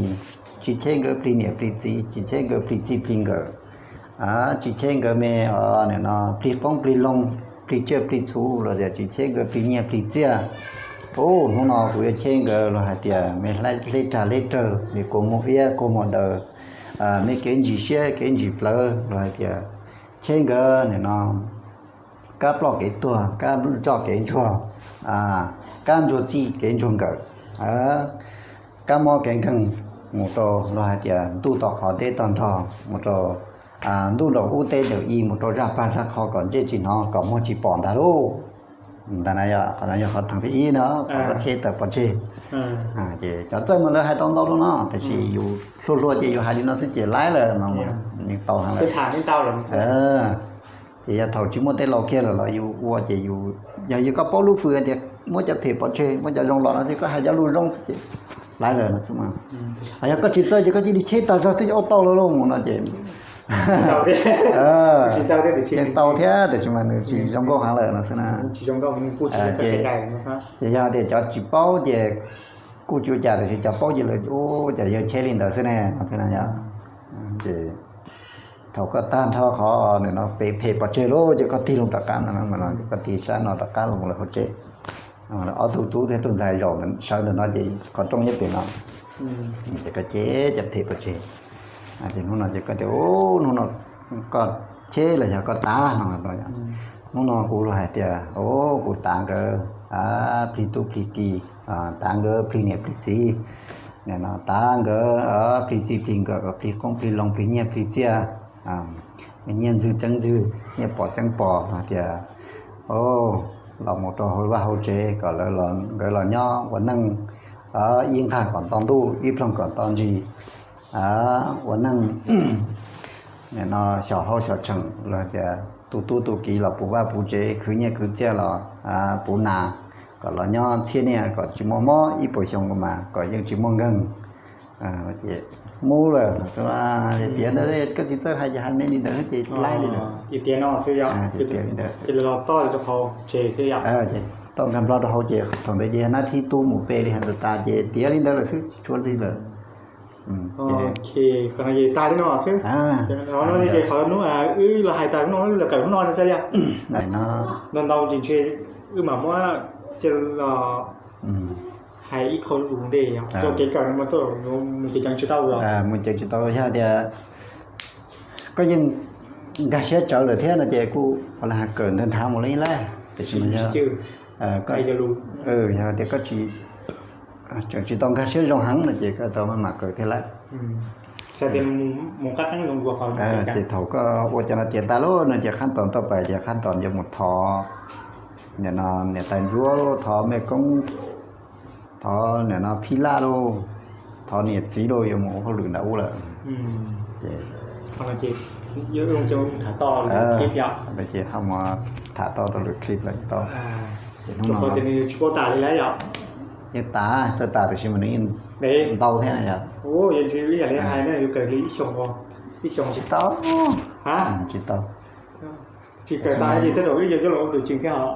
tsis cheb nkawd plig niam plig txiv, tsis cheb nkawd plig txij plig nkawm, tsis cheb nkawd me, nim no plig qoob plig loo, plig tsiaj plig txhu, los tias tsis cheb nkawd plig nyiaj plig txiaj. Hnub no kuv yuav cheb nkawd, luag hais tias me hleb rag hleb rawg, me kua muag iab kua muag daws, me kev ntsis siab kev ntsis plawv, luag hais tias cheb nkawd nim no kab ploj kev tuag, kab zoj kev ntsuag, kab ntsuag txij kev ntsuag nkawm, kab mob kev nkeeg, mus rau luag hais tias ntuj tom qhov teb tom nrog, mus rau ntuj nraum ub teb nraum i, mus rau zaj pag zaj qho kom ntsej tsis hnov kom muag tsis pom ntag lauj. Ntawd na yog, qhov no yog qhov thawj thib ib no, qhov koj cheb tawm pov tseg. Ces cov txawj mas lawv hais tau ntau lawm no, tiam sis yus hluas hluas ces yus hais li no xwb ces laib lawm no, nws tau heev lawm. Ces yog thaum tsis muaj tej laus kiag lawm los yus ua ces yus, yog yus koj paub lub fwm tias muab cov phem pov tseg, muab cov zoo los no xwb, koj hais cov lus zoo xwb ces laib lawm no xwb mas. Yog koj tsis txawj ces koj cia li cheb tag zog xwb ua tau lawm lauj no ces yeej tau thiab, tiam sis mas nws tsis zoo nkauj heev lawm no xwb na. Ces yog tias cov tsis paub ces kuj tsis ua cas, tiam sis cov paub ces lawv ua cas yawg cheb li ntawd xwb ne no thiab na yom. Ces thaum koj tag nrho qhov nim no phem phem pov tseg lawm ces koj tig loo tom qab no, koj tig sab no tom qab los lawm hauv tsev. Ob tug tub thiab tus ntxhais zaum sawv ntawm no ces qhov rooj nyob pem no. Ces koj cheb cov phem pov tseg. Ces hnub no ces koj tias hnub no koj cheb los yog koj tav no. Hnub no kuv hais tias kuv tav nkawd plig tub plig ki, tav nkawd plig niam plig txiv, nim no tav nkawd plig txij plig nkawm, plig qoob plig loo, plig nyiaj plig txiaj, nyiaj ntxwg txeeb ntxwg, nyiaj pom txeeb pom, hais tias los mus rau hauv vaj hauv tsev kom nkawd los nyob ua neej ib nqag kom nto ntuj, ib ploog kom nto ntsis, ua neej nim no xyom hauj xyom tseem, los tias tu tub tu kiv los puv vaj puv tsev, khwv nyiaj khwv txiaj los puv nas, kom los nyob txhiab niaj kom tsis muaj mob, ib puas xyoo mas kom yeej tsis muaj nkeeg. Ces mus lawm, tiav ntawd koj tsis txawj hais ces hais me li ntawd ces laib li ntawd. Tiav li ntawd, toj nkag nplo rau hauv ces thaum ntawd ces nab thib tub mus pe li hais ntawd tas ces tiav li ntawd lawm xwb, tsis tshua li lawm. Qhov no ces tag li no xwb. Qhov no ces qhov hnub wb los hais tas hnub no, wb los kawm hnub no xwb yog. Ntau ntau ces ntshe wb mam muab coj los hais ib qho lus ntej rau kev kawm no mas mus ceev tsis tau los. Mus ceev tsis tau yog tias koj yeej nkag siab tsawv lawm thiab no ces kuj ua li kawm ntawd nrhav mus li lawm, tiam sis mas yog tias koj tsis tseem tsis tau nkag siab zoo heev no ces koj tau maj mam kawm thiab lawm. Ces thaum koj ua cov no tiav tas lawm no ces qhab tos tau pais ces qhab tos yuav mus thov nim no niam tais ntsuab, thov mej koob, thov nim no phij laj lauj, thov niam txiv lauj, yuav mus ua hauj lwm nram ub lawm. Ces ces ho mus tham tau rau lwm clip lawm tau. Ces hnub no yeej tas, txawj tas tiam sis mas nws yeej ntau thiab na yog. Tsis tau, tsis tau. Tsis kawm tas ces tej zaum wb yuav coj los ua tus tswv thiab os.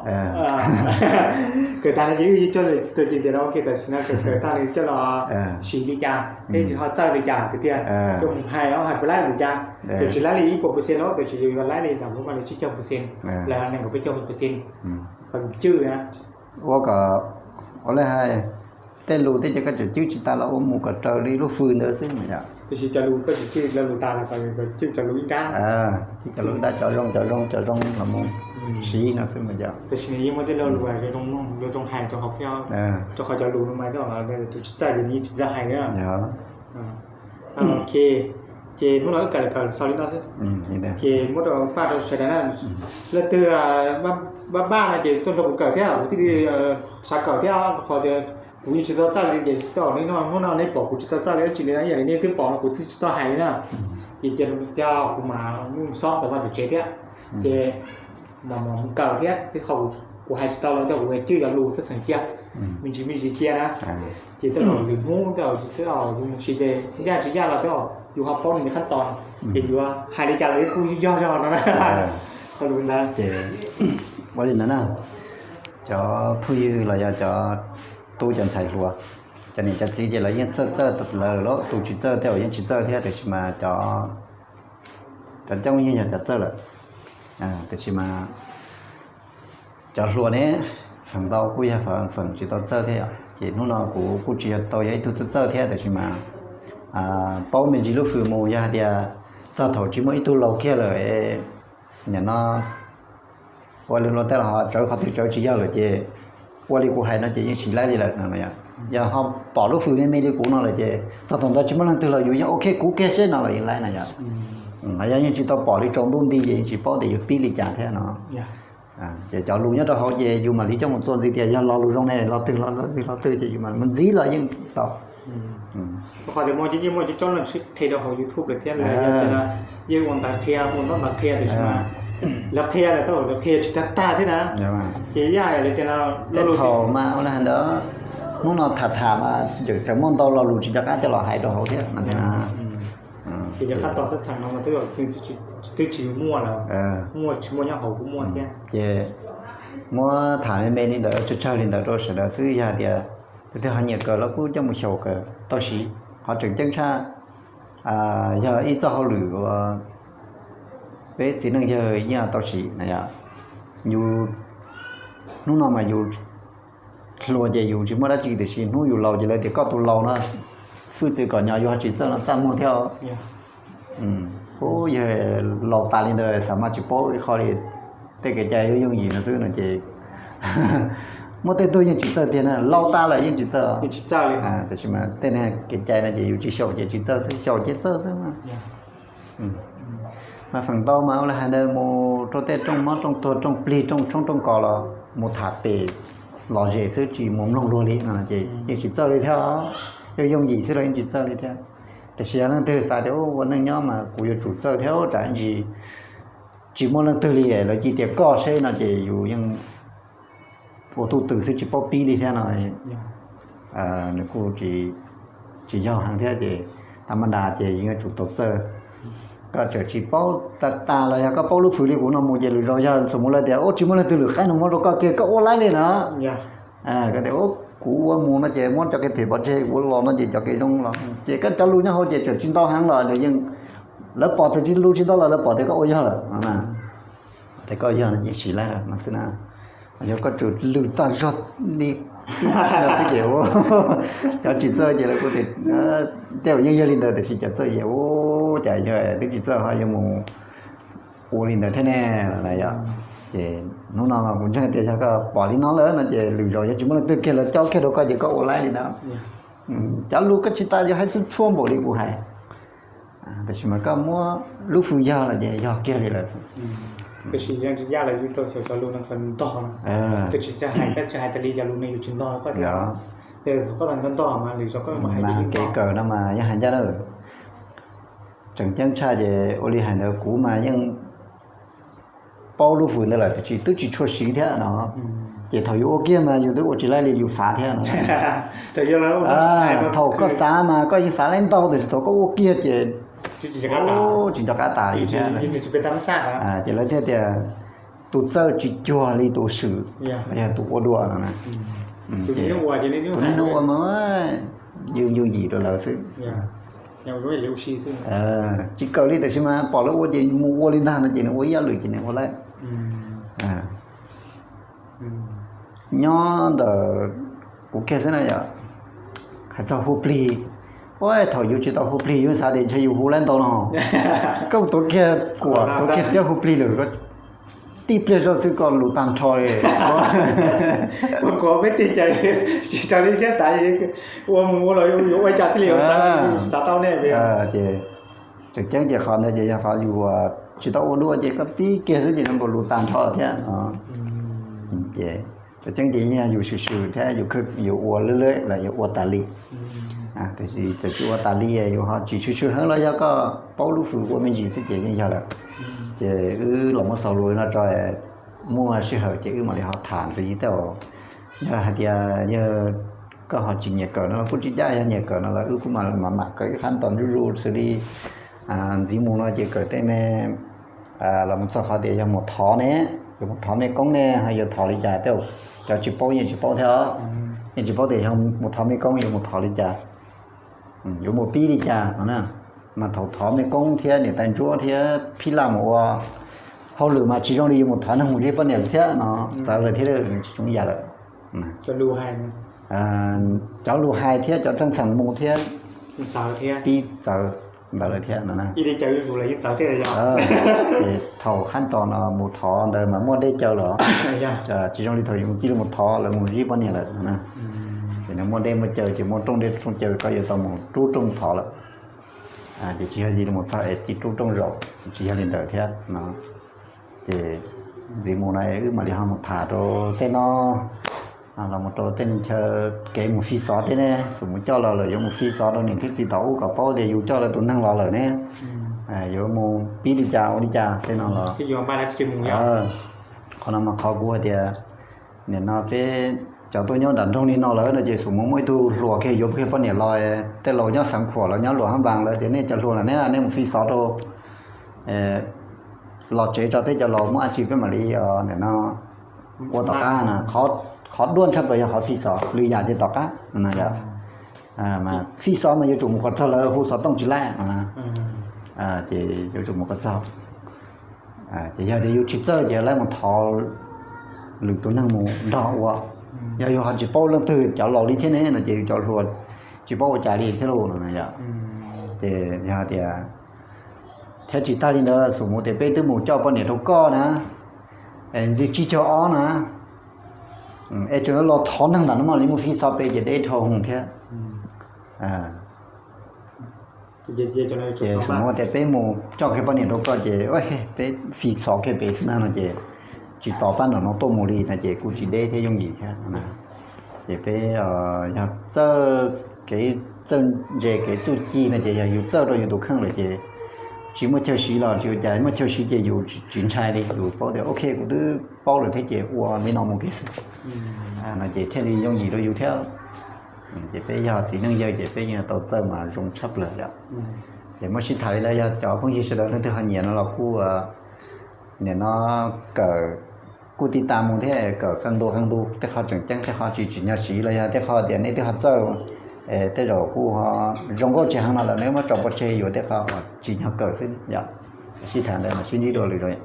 Kawm tas no ces wb yuav coj tus tswv tias no, ok, tam sim no kawm tas no coj los siv li cas thiab ho txawj li cas tiag tiag, coj mus hais os, hais puas laib li cas. Tiam sis laib li ib puas percent los tiam sis yus yuav laib li tau muaj li tsib caug percent los nees nkaum peb caug percent kom cwj na. Ua kom, ua li hais, tej lus tej ces koj tseem cwj tsis tas los ua mus kom raws li lub fwj ntawd xwb mas yog. Tiam sis cov lus koj tseem cwj cov lus tas los kom cwj cov lus ib nrab, cwj cov lus ib nrab, cov zoo cov zoo cov zoo los mus siv no xwb mas yog. Tiam sis yeej muaj tej lus zoo mloog zoo hais rau hauv thiab, rau qhov cov lus no mas tus tsis txawj lus nws tsis txawj hais na. Ok, ces hnub no wb kawm los kawm xaus li no xwb. Ces muab rau faj rau sawv daws na, leej twg npaj npaj no ces tuaj nrog kuv kawm thiab, kuv thiaj li xav kawm thiab, qhov tias Kuv yeej tsis tau txawj li ces tsis tau li no, hnub no nej pom kuv tsis tau txawj li dab tsi li na, ib yam li nej twb pom no kuv txij tsis tau hais li na. Ces cia kuv mas xob tau vaj tau tsev thiab. Ces mas mus kawm thiab, tej qhov kuv hais tsis tau los tej kuv cwj yog lus txheej txheem cia, me ntsis me ntsis cia na. Ces tej zaum lwm hnub tej zaum twb mus si ces yaj tsis yaj los tej zaum yus ho paub nws qab tos, ces yuav hais li cas los kuj yog zog no na. Qhov lus ntawd ces ua li ntawd na, cov phooj ywg los yog cov tub cov ntxhais hluas, cov niam cov txiv ces lawv yeej txawj txawj lawm, tus tsis txawj tej zaum yeej tsis txawj thiab, tiam sis mas cov, cov coob yeej yog cov txawj lawm. Tiam sis mas cov hluas ne, feem ntau kuj yog feem tsis tau txawj thiab yom. Ces hnub no kuv kuj tsis yog tau yog ib tug txawj txawj thiab, tiam sis mas paub me ntsis lub fwm mus, yog hais tias txog thaum tsis muaj ib tug laus kiag lawm, nim no ua li luag tej los tsawv qhov twg tsawv tsis yog lawm ces ua li kuv hais no ces yeej siv laib li lawm no. Yog ho pom lub fwm me me li kuv no lawm ces txog thaum ntawd tsis muaj leej twg los yus yeej ok kuv kiag seb no los yeej laib no yom. Ho yog yeej tsis tau pom li tsaus ntuj nti ces yeej tsis paub tias yuav pib li cas thiab no. Ces cov lus nyob rau hauv ces yus mam li coj mus txuas ntxiv tias yog lo lus zoo ne, lo twg lo twg lo twg ces yus mam mus ntxiv los yeej tau. Qhov tias muaj yeej muaj coob coob leej sib qhia rau hauv YouTube lawm thiab, lawv yog tias yeej ua ntawv qhia, ua ntaub ntawv qhia, tiam sis mas lawv qhia lawm tej zaum lawv qhia tsis tag tag thiab na. Ces yog li tias no, tej thaum mas ua li hais ntawd, hnub no tham tham mas tseem muaj ntau lo lus tsis nco qab coj los hais rau hauv thiab no thiab na. Ces cov qab tos txheej txheem no twb tsis muaj lawm, muaj tsis muaj nyob hauv kuj muaj thiab. Ces muab tham me me li ntawd, tsawg tsawg li ntawd rau sawv daws xwb, yog hais tias tus twg ho nyiam kawm los kuj coj mus xyaum kawm tau siv. Qhov tseem ceeb tshaj yog ib txoj hauj lwm uas peb txiv neej yawg yeej tau siv na yom. Yus hnub no mas yus hluas ces yus tsis muaj dab tsi, tiam sis hnub yus laus ces lawv tias koj tus laus no, hwj txwv kom nyo yus ho tsis txawj no txaj muag thiab. Ub, yog laus tas li ntawd xav mas tsis paub ib qho li, tej kev cai yooj yooj yim no xwb no ces muaj tej tug yeej tsis txawj tiag na, laus tas lawm yeej tsis txawj. Tiam sis mas tej kev cai no ces yus tsis xyaum ces tsis txawj xwb, xyaum ces txawj xwb na. Mas feem ntau mas ua li hais ntawd mus rau tej rooj mob rooj tuag rooj plig rooj tshoob rooj kos los mus tham pem lom zem xwb tsis mus mloog luag li no ces yeej tsis txawj li thiab, yooj yooj yim xwb los yeej tsis txawj li thiab. Tiam sis yog leej twg xav tias ua neej nyob mas kuv yuav tsum txawj thiab, tsam ntsis tsis muaj leej twg li lawv cia tias koj seb no ces yus yeej ua tuj twm xwb tsis paub pib li thiab no, nws kuj tsis yog heev thiab ces, tam ma nras ces yuav tsum tau txawj. Koj tseem tsis paub tas tas los yog koj paub lub fwm li kuv no mus ces lwm zaus yog xus mus lawv tias ua tsis muaj leej twg lwm qaib no muab rau koj kiag koj ua laib li na. Koj tias kuv ua mus no ces muab cov kev phem pov tseg, kuv los no ces cov kev zoo los ces koj cov lus nyob hauv ces tseem tsis ntau heev los nws yeej, lawv pom tseem tsis, lus tsis ntau los lawv pom tias koj ua yog lawm. Tias koj yog no yeej siv laib no xwb na. Yog koj tseem lwm tag zog li no xwb ces cov tsis txawj ces lawv kuj tias tej zaum yeej yog li ntawd, tiam sis cov txawj ces ub, cas yog twb tsis txawj ho yuav mus ua li ntawd thiab ne no yom. Ces hnub no kuv ntseeg tias yog koj pom li no lawm no ces lwm zaus yog tsis muaj leej twg kiag lawv cob kiag rau koj ces koj ua laib li ntawd. Cov lus koj tsis tas yuav hais txhua txhua npaum li kuv hais, tiam sis mas koj muab lub fwm yog lawm ces yog kiag li lawm. Tiam sis yeej tsis yaj lawm, yus tau xyaum cov lus no txog ntog, twb tsis txawj hais, koj tsis hais tas li cov lus no yus tsis ntog koj thiab. Koj txog ntog ntog mas lwm zaus koj mas hais kev kawm no mas yeej hais ncaj na. Tseem ceeb tshaj ces ua li hais ntawd kuv mas yeej paub lub fwm ntawd lawm tiam sis twb tsis tshua siv thiab no. Ces thaum yus ua kiag mas yus twb ua tsis laib li yus xav thiab no. Thaum koj xav mas koj yeej xav laib ntau tiam sis thaum koj ua kiag ces tsis nco qab tas li thiab. Ces lawv thiaj tias tus txawj tsis cuag li tus swm, yog tus ua dua no. Tus niaj hnub ua mas yooj yooj yim rau lawv xwb. Tsis kawm li tiam sis mas pom lawv ua ces mus ua li ntag no ces nws ua ib yam lwm ces nws ua laib. Nyob ntawm kuv kiag xwb na yom, hais txog hu plig, ua thaum yus tsis tau hu plig yus xav tias ntshe yus hu laib ntau no, koj tuav kiag kuam tuav kiag txiab hu plig lawm, tib pliag zoj xwb koj lus tag nrho li. Kuv peb tij cas tsis raws li siab xav, ua mus ua los yuav ua cas thiaj li xav tau ne. Ces tseem ceeb ces qhov ntawd ces yog qhov yus tsis tau ua dua ces koj pib kiag xwb ces nws nkaus lus tag nrho thiab. Ces Tseem ceeb ces yeej yog yus swm swm thiab yus ua lwj lwj los yus ua tas li. Tiam sis txawm tsis ua tas li yus ho tsis swm swm heev los yog koj paub lub hws ua me ntsis xwb ces yeej yog lawm. Ces wb los muab xaus lus li no tso, muaj sij hawm ces wb mam li ho tham ntxiv thiab. Yog hais tias yog koj ho tsis nyiam kawm no los kuj tsis ncaj, yog nyiam kawm no los wb kuj mam mam kawm ib qhab tos zuj zus xws li ntxiv mus no ces kawm tej me los mus txog qhov tias yog mus thov ne, yuav mus thov mej koob ne ho yuav thov li cas tej. Cov tsis paub yeej tsis paub thiab os, yeej tsis paub tias yog mus thov mej koob yuav mus thov li cas, yuav mus pib li cas no na. Mas thaum thov mej koob thiab niam tais ntsuab thiab phij laj mus ua hauj lwm mas tsis zoo li yuav mus thov neeg mus zij poj niam lawm thiab no, txawv lawm thiab, tsis zoo ib yam lawm. Cov lus hais thiab cov txheej txheem mus thiab pib txawv ntawd lawm thiab no na. Ces thaum qhab tos no mus thov ntawd mas muaj dej cawv los, tsis zoo li thaum yus cia li mus thov lawv mus zij poj niam lawm no na. Ces nws muaj dej muaj cawv ces muaj rooj dej rooj cawv koj yuav tau mus rub rooj thov lawm. Ces tsis yog li mus txog es cia rub rooj zaum, tsis yog li ntawd thiab no. Ces ntxiv mus no wb mam li ho mus tham rau tej no, los mus rau tej chaw kev mus fi xov tej ne, xub mus coj los lawm yuav mus fi xov rau niam thiab txiv tom ub kom paub tias yus coj lawv tus neeg los lawm ne, yuav mus pib li cas ua li cas tej no los. Qhov no mas qhov kuv hais tias nim no peb cov tuaj nyob nram nroog li no lawm no ces xub mus muaj ib tug hluas kiag yuav kiag poj niam los, tej laus nyob Xeev Khuam los nyob Luam Hab Npaas lawv tias nej cov hluas no ne nej mus fi xov rau los tsev tso, peb cov laus muaj dab tsi peb mam li nim no ua tom qab na. Qhov duaj tshaj plaws yog qhov fi xov, lwm yam ces tom qab no yom. Mas fi xov mas yuav tsum mus kom txog lawv hu xov tooj tsis laib no, ces yuav tsum mus kom txog. Ces yog tias yus tsis txawj ces laib mus thov lwm tus neeg mus nrog ua. Yog yus ho tsis paub leej twg cov laus li thiab ne no ces yus cov hluas tsis paub ua cas li thiab lauj no yom. Ces yog tias thiab tsis tag li ntawd xub mus tias peb twb mus coj poj niam rau koj na, es tsib caug ob na, es tseem los thov neeg ntawm no mam li mus fi xov pem ces deb dhau hwv thiab. Ces xub mus tias peb mus coj kiag poj niam rau koj ces peb fi xov kiag pem xwb na no ces tsis tos pab nram no tuaj mus li no ces kuj tsis deb thiab yooj yim thiab. Ces peb yog txawj kev txawj ntse kev txuj ci no ces yog yus txawj rau yus tus kheej lawm ces tsis muaj chaw siv los tsis ua cas, muaj chaw siv ces yus tsis ntshai li, yus paub tias ok kuv twb paub lawm thiab ces ua li no mus kiag xwb no ces thiaj li yooj yim rau yus thiab. Ces peb yog txiv neej yawg ces peb yeej tau txawj mas zoo tshaj plaws yom. Ces muab sib tham li ntawd, yog cov phooj ywg sawv daws leej twg ho nyiam no los kuj nim no kawm, kuj tiv tas mus thiab kawm qee ntu qee ntu, tej qho tseem ceeb tej qho tsis tsim nyog siv los yog tej qho tias nej twb ho txawj, tej zaum kuj ho zoo nkauj tsis heev no los nej muab tso pov tseg yuav tej qho tsim nyog kawm xwb yom. Sib tham ntawd mas sib ntsib dua lwm zaus.